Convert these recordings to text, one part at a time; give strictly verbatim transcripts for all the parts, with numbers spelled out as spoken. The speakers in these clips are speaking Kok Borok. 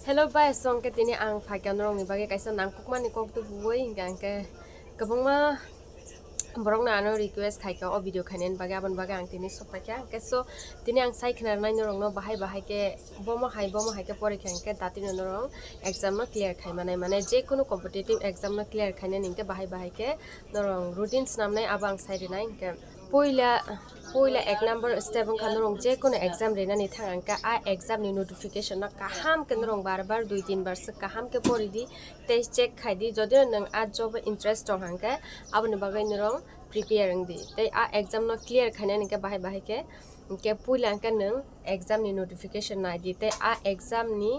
Hello bai, so hwnkhe tini ang phaikha norokni bagwi kaisa nangkukmani kok tubuwi, hwnkhe ang khe kwbangma borokno ano request khaikha o video khainani bagwi, aboni bagwi ang tini sok phaikha. Hwnkhe so tini ang sai khna rwnai norokno bahai bahai khe bomo hai bomo hai khe porikha hwnkhe datino norok exam no clear khaimanai, mane jekunu competitive exam no clear khainani hwnkhe bahai bahai khe norok routine swnamnai abo ang sai rwnai. Hwnkhe puila puila ek number step wngkha norok jekunu exam rinani thang hwnkhe a exam ni notification no kaham khe norok bar bar dui tin bar swk kaham khe pori di tei check khai di, jodi nwng a job o interest tong hwnkhe aboni bagwi norok prepare wng di tei a exam no clear khainani hwnkhe bahai bahai khe hwnkhe puila hwnkhe nwng exam ni notification nai di tei a exam ni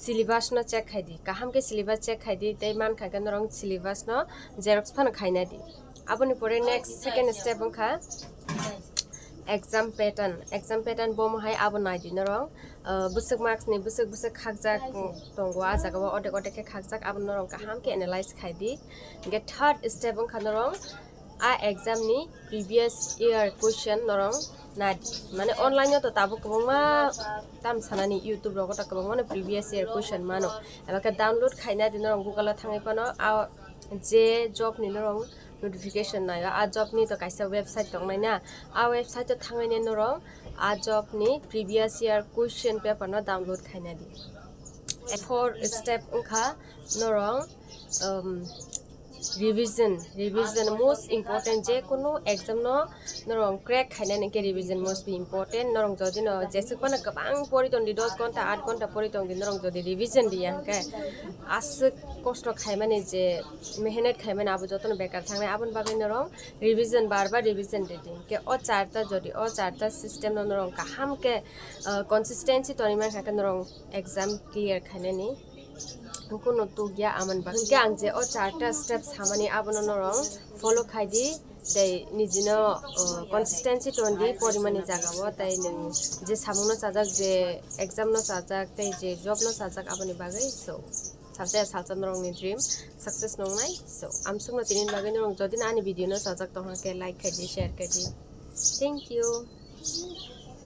syllabus no check khai di, kaham khe syllabus check khai di tei mankha khe norok syllabus no xerox phano khaina di. Aboni pore next second step wngkha exam pattern. Exam pattern bomo hai abo nai di norok, bwswk marks ni bwswk bwswk khakjak tongo, a jaga o odek odek khe khakjak, abo norok kaham khe analyze khai di. Hwnkhe third step wngkha norok a exam ni previous year question norok nai di, mane online o to tabuk kwbangma tam sanani, YouTube rogo to kwbangma no previous year question mano, eba khe download khaina di norok Google o thangwi phano a je job ni norok notification naio, a job ni to kaisa website tongnai na, a website o thangwi norok a job ni previous year question paper no download khaina di. Four step wngkha norok revision. Revision most important, jekunu exam no norok crack khainani hwnkhe revision most be important. Norok jodi no jeswk phano kwbang pori tong di, dos ghonta, aat ghonta pori tong di, norok jodi revision riya hwnkhe aswk kosto khaimani je mehenet khaimani abo jotono bekar thangnai. Aboni bagwi norok revision bar bar revision ridi. Hwnkhe o charta jodi o charta system no norok kaham khe consistency tongwi mankha khe norok exam clear khainani kunu tukya amani bagwi. Hwnkhe ang je o charta step samani abono norok follow khai di tei nijino consistency tong di porimani jaga o, tei nwng je samung no chajak, je exam no chajak tei je job no chajak aboni bagwi. So salsa ya salsa norokni dream success nongnai. So amsukno tini bagwi norok jodi no ani video no chajak tongkha khe like khai di, share khai di. Thank you.